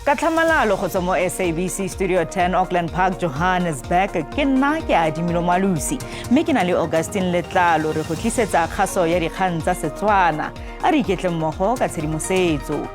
Ka tlhamalalo go tswa mo SABC Studio 10, Auckland Park, Johannesburg, ke nna ke Adimilo Malusi, mme ke na le Augustine Letlalo. Re go tlisetsa kgaso ya dikgang tsa Setswana. A re iketle mmogo ka tshedimosetso.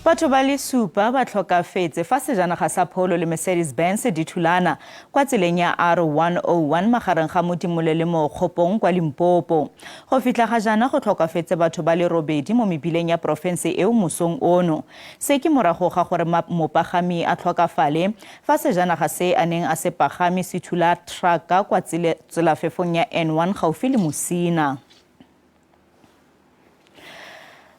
Batho ba le supa ba tlhokafetse fa sejanaga sa Polo le Mercedes Benz di thulana kwa tseleng ya R101 magareng ga Modimole le Mookgopong kwa Limpopo. Go fitlha ga jaana go tlhokafetse batho ba le robedi mo mebileng ya porofense eo mosong ono. Se ke morago ga gore mopagami a tlhokafale fa sejanaga se a neng a se pagame se thula trucka kwa tselafefong ya N1 gaufi le Musina.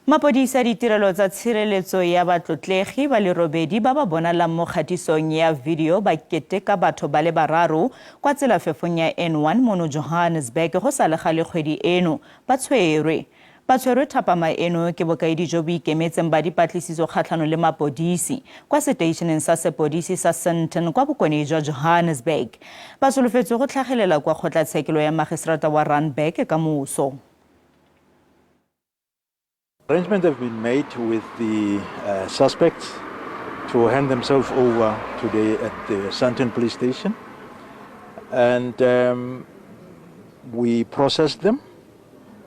Mapodisi a ditirelo tsa tshireletso ya batlotlegi ba le robedi ba ba bonalang mo kgatisong ya video ba keteka batho ba le bararo kwa tselafefong ya N1 mono Johannesburg go sa le gale kgwedi eno ba tshwerwe. Ba tshwerwe thapama eno ke bokaedi jo bo ikemetseng ba dipatlisiso kgatlhanong le mapodisi kwa seteisheneng sa sepodisi sa Sandton kwa bokone jwa Johannesburg. Ba solofetswe go tlhagelela kwa kgotlatshekelo ya magiseterata wa Randburg ka moso. Arrangements have been made with the suspects to hand themselves over today at the Sandton police station. And we processed them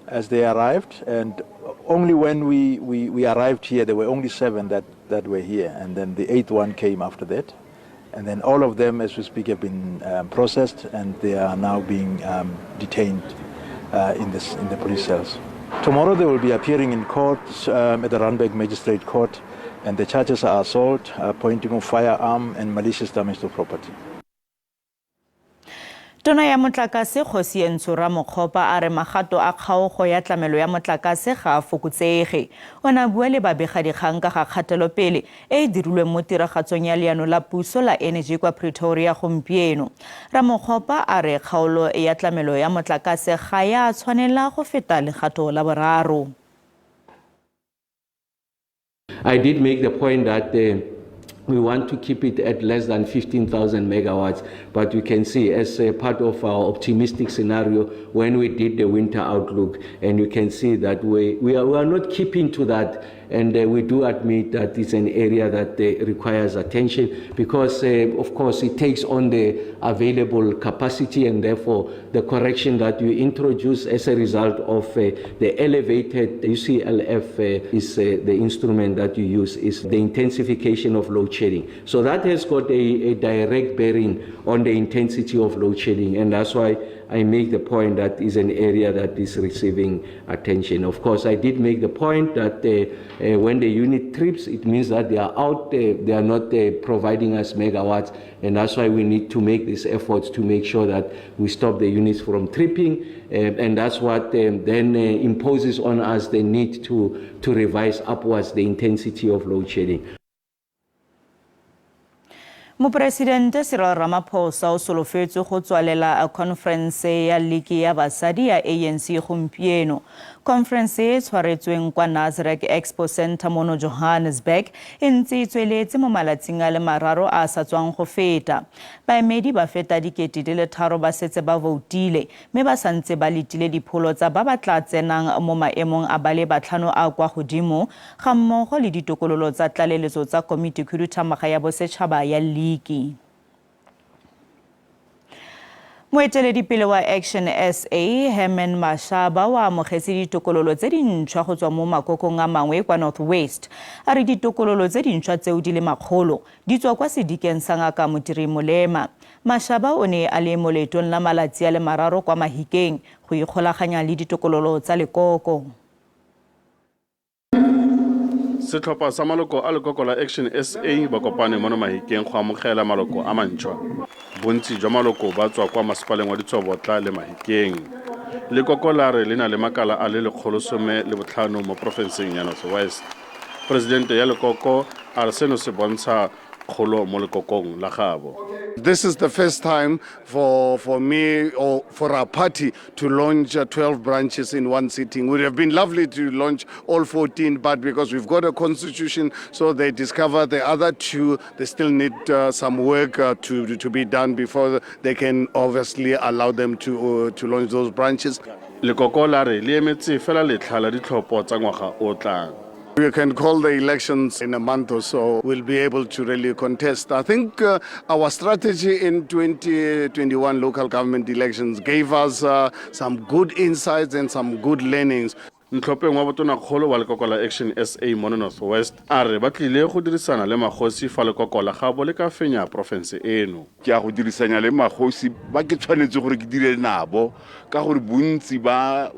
as they arrived. And only when we arrived here, there were only 7 that were here. And then the 8th one came after that. And then all of them, as we speak, have been processed, and they are now being detained in the police cells. Tomorrow they will be appearing in court at the Randburg Magistrate Court, and the charges are assault, pointing of firearm, and malicious damage to property. Tona ya motlakase Kgosientsho Ramokgopa a re magato a kgaogo ya tlamelo ya motlakase ga a fokotsege. O ne a bua le babegadikgang ka ga kgatelopele e e dirilweng mo tiragatsong ya leano la puso la energy kwa Pretoria gompieno. Ramokgopa a re kgaolo ya tlamelo ya motlakase ga ya tshwanela go feta legato la boraro. I did make the point that we want to keep it at less than 15,000 megawatts, but you can see as a part of our optimistic scenario when we did the winter outlook, and you can see that we are not keeping to that, and we do admit that it's an area that requires attention because, of course, it takes on the available capacity, and therefore the correction that you introduce as a result of the elevated UCLF is the instrument that you use is the intensification of load shedding. So that has got a direct bearing on the intensity of load shedding, and that's why I make the point that is an area that is receiving attention. Of course, I did make the point that when the unit trips, it means that they are out, they are not providing us megawatts, and that's why we need to make these efforts to make sure that we stop the units from tripping, and that's what then imposes on us the need to revise upwards the intensity of load shedding. Moporesidente Cyril Ramaphosa o solofetswe go tswalela conference ya liki ya basadi ya ANC gompieno. Conference e tshwaretsweng kwa Nasrec Expo Center mono Johannesburg e ntse e tsweletse mo malatsing a le mararo a sa tswang go feta. Baemedi ba feta 3,000 ba setse ba voutile, mme ba santse ba letile dipholo tsa ba ba tla tsenang mo maemong a ba le batlhano a kwa godimo ga mmogo le ditokololo tsa tlaleletso tsa komiti khuduthamaga ya bosetšhaba ya liki. Moeteledipele wa Action SA Herman Mashaba o amogetse ditokololo tse dintšhwa go tswa mo makokong a mangwe kwa North West. A re ditokololo tse dintšhwa tseo di le 100 di tswa kwa sedikeng sa Ngaka Modiri Molema. Mashaba o ne a le mo leetong la malatsi a le mararo kwa Mahikeng go ikgolaganya le ditokololo tsa lekoko. Setlhopha sa maloko a lekoko la Action SA ba kopane mono Mahikeng go amogela maloko a mantšhwa. Bontsi jwa maloko ba tswa kwa masepaleng wa Ditsobotla le Mahikeng. Lekoko la re le na le makala a le 115 mo porofenseng ya North West. Presidente ya lekoko a re seno se bontsha kgolo mo lekokong la gabo. This is the first time for me or for our party to launch 12 branches in one sitting. It would have been lovely to launch all 14, but because we've got a constitution, so they discover the other two, they still need some work to be done before they can obviously allow them to launch those branches. Lekoko la re le emetse fela letlha la ditlhopho tsa ngwaga o tlang. We can call the elections in a month or so. We'll be able to really contest. I think our strategy in 2021 local government elections gave us some good insights and some good learnings. Ntlhopheng wa botonakgolo wa lekoko la Action SA mono North West a re ba tlile go dirisana le magosi fa lekoko la gabo le ka fenya porofense eno. Ke a go dirisanya le magosi ba ke tshwanetse gore ke dire nabo ka gore bontsi ba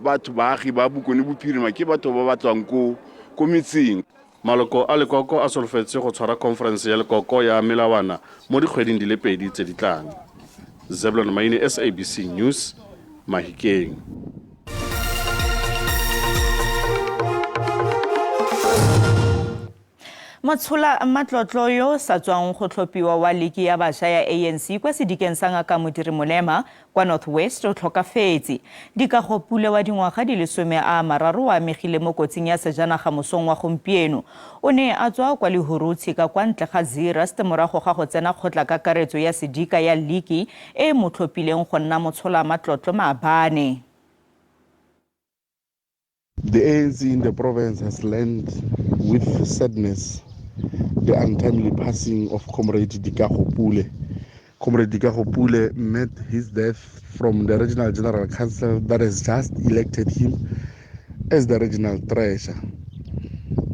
batho baagi ba Bokone Bophirima ke batho ba ba tswang ko ko metseng. Maloko a lekoko a solofetse go tshwara khonferense ya lekoko ya melawana mo dikgweding di le pedi tse di tlang. Zeblon Maine, SABC News, Mahikeng. Motshola matlotlo yo sa tswang go tlhophiwa wa liki ya bašwa ya ANC kwa sedikeng sa Ngaka Modiri Molema kwa North West o tlhokafetse. Dikago Pule wa dingwaga di le 30 o amegile mo kotsing ya sejanaga mosong wa gompieno. O ne a tswa kwa Lehurutshi ka kwa ntle ga Zeerust morago ga go tsena kgotla kakaretso ya sedika ya liki e e mo tlhophileng go nna motshola matlotlo maabane. The ANC in the province has learned with sadness the untimely passing of Comrade Dikago Pule. Comrade Dikago Pule met his death from the Regional General Council that has just elected him as the regional treasurer.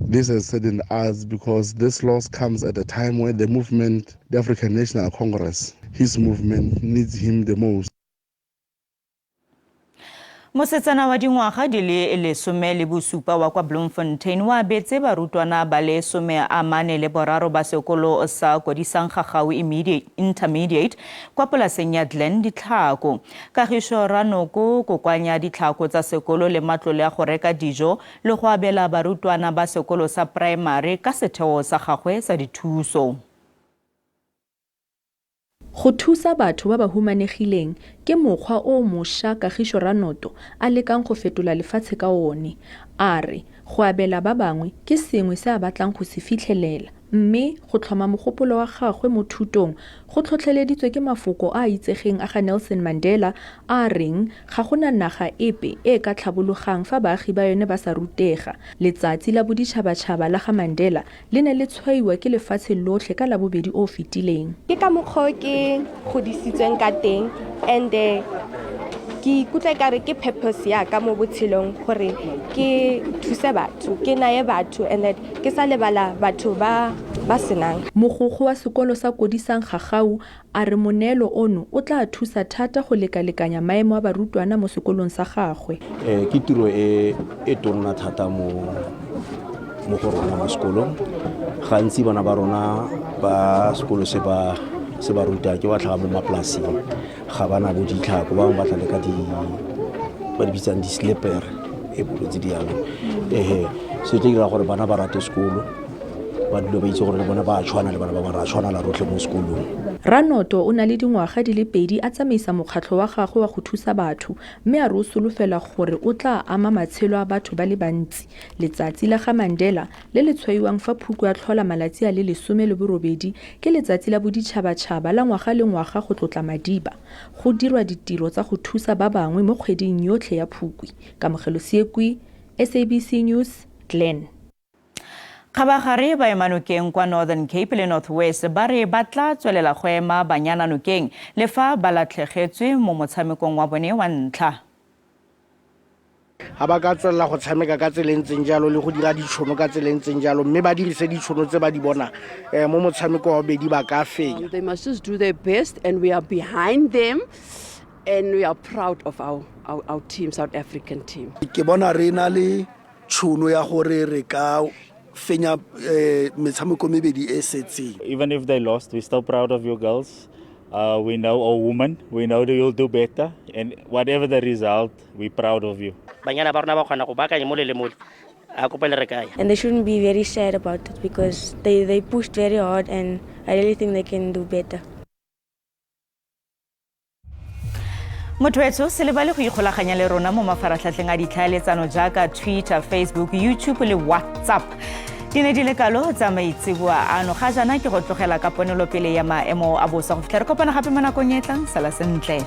This has saddened us because this loss comes at a time where the movement, the African National Congress, his movement needs him the most. Mosetsana wa dingwaga di le 17 wa kwa Bloemfontein o abetse barutwana ba le 43 ba sekolo sa Kodisang Gagau Intermediate kwa polaseng ya Glen ditlhako. Kagišo Ranoko kokoanya ditlhako tsa sekolo le matlole a go reka dijo le go abela barutwana ba sekolo sa praemari ka setheo sa gagwe sa dithuso. Go thusa batho ba ba humanegileng ke mokgwa o mošwa Kagišo Ranoto a lekang go fetola lefatshe ka one. A re go abela ba bangwe ke sengwe se a batlang go se fitlhelela, mme go tlhoma mogopolo wa gagwe mo thutong go tlhotlheleditswe ke mafoko a a itsegeng a ga Nelson Mandela a a reng ga go na naga epe e e ka tlhabologang fa baagi ba yone ba sa rutega. Letsatsi la Boditšhabatšhaba la ga Mandela le ne le tshwaiwa ke lefatshe lotlhe ka Labobedi o o fetileng. Ke ka mokgwa o ke godisitsweng ka teng, and ke ikutlwa ekare ke purpose ya ka mo botshelong gore ke thuse batho, ke naye batho, and that ke sa lebala batho ba ba senang. Mogokgo wa sekolo sa Kodisang Gagau a re moneelo ono o tla thusa thata go lekalekanya maemo a barutwana mo sekolong sa gagwe. Ke tiro e e tonna thata mo go rona mo sekolong. Gantsi bana ba rona ba sekolo se ba se ba ruta ke ba tlhaga mo mapolasing, ga ba na bo ditlhako, ba bangwe ba tla le ka di ba di bitsang di-slipper e tse di yalo. Se tla dira gore bana ba rate sekolo, ba dule ba itse gore le bona ba tshwana le bana ba bangwe, ra tshwana la rotlhe mo sekolong. Ranoto o na le dingwaga di le 2 a tsamaisa mokgatlho wa gagwe wa go thusa batho, mme a re o solofela gore o tla ama matshelo a batho ba le bantsi. Letsatsi la ga Mandela le le tshwaiwang fa Phukwi a tlhola malatsi a le 18 ke letsatsi la boditšhabatšhaba la ngwaga le ngwaga go tlotla Madiba. Go dirwa ditiro tsa go thusa ba bangwe mo kgweding yotlhe ya Phukwi. Kamogelo Seekwi, SABC News, Glen. Kgabagare ba ema nokeng kwa Northern Cape le North West ba re ba tla tswelela go ema Banyana nokeng le fa ba latlhegetswe mo motshamekong wa bone wa ntlha. Ga ba ka tswelela go tshameka ka tsela e ntseng jalo le go dira ditšhono ka tsela e ntseng jalo, mme ba dirise ditšhono tse ba di bona mo motshameko wa bobedi, ba ka fenya. They must just do their best, and we are behind them, and we are proud of our team, South African team. Ke bona re na le tšhono ya gore re ka fenya metshameko mebedi e setseng. Even if they lost, we're still proud of you girls. We know all women, we know that you'll do better, and whatever the result, we're proud of you. Banyana ba rona ba kgona go baakanya mole le mole, a kopa le re kaya. And they shouldn't be very sad about it because they pushed very hard, and I really think they can do better. Motho wetsho, se lebale go ikgolaganya le rona mo mafaratlhatlheng a ditlhaeletsano jaaka Twitter, Facebook, YouTube le WhatsApp. Di ne di le kalo tsa maitseboa ano. Ga jaana ke go tlogela ka ponelopele ya maemo a bosa go fitlha re kopana gape mo nakong e tlang. Sala sentle.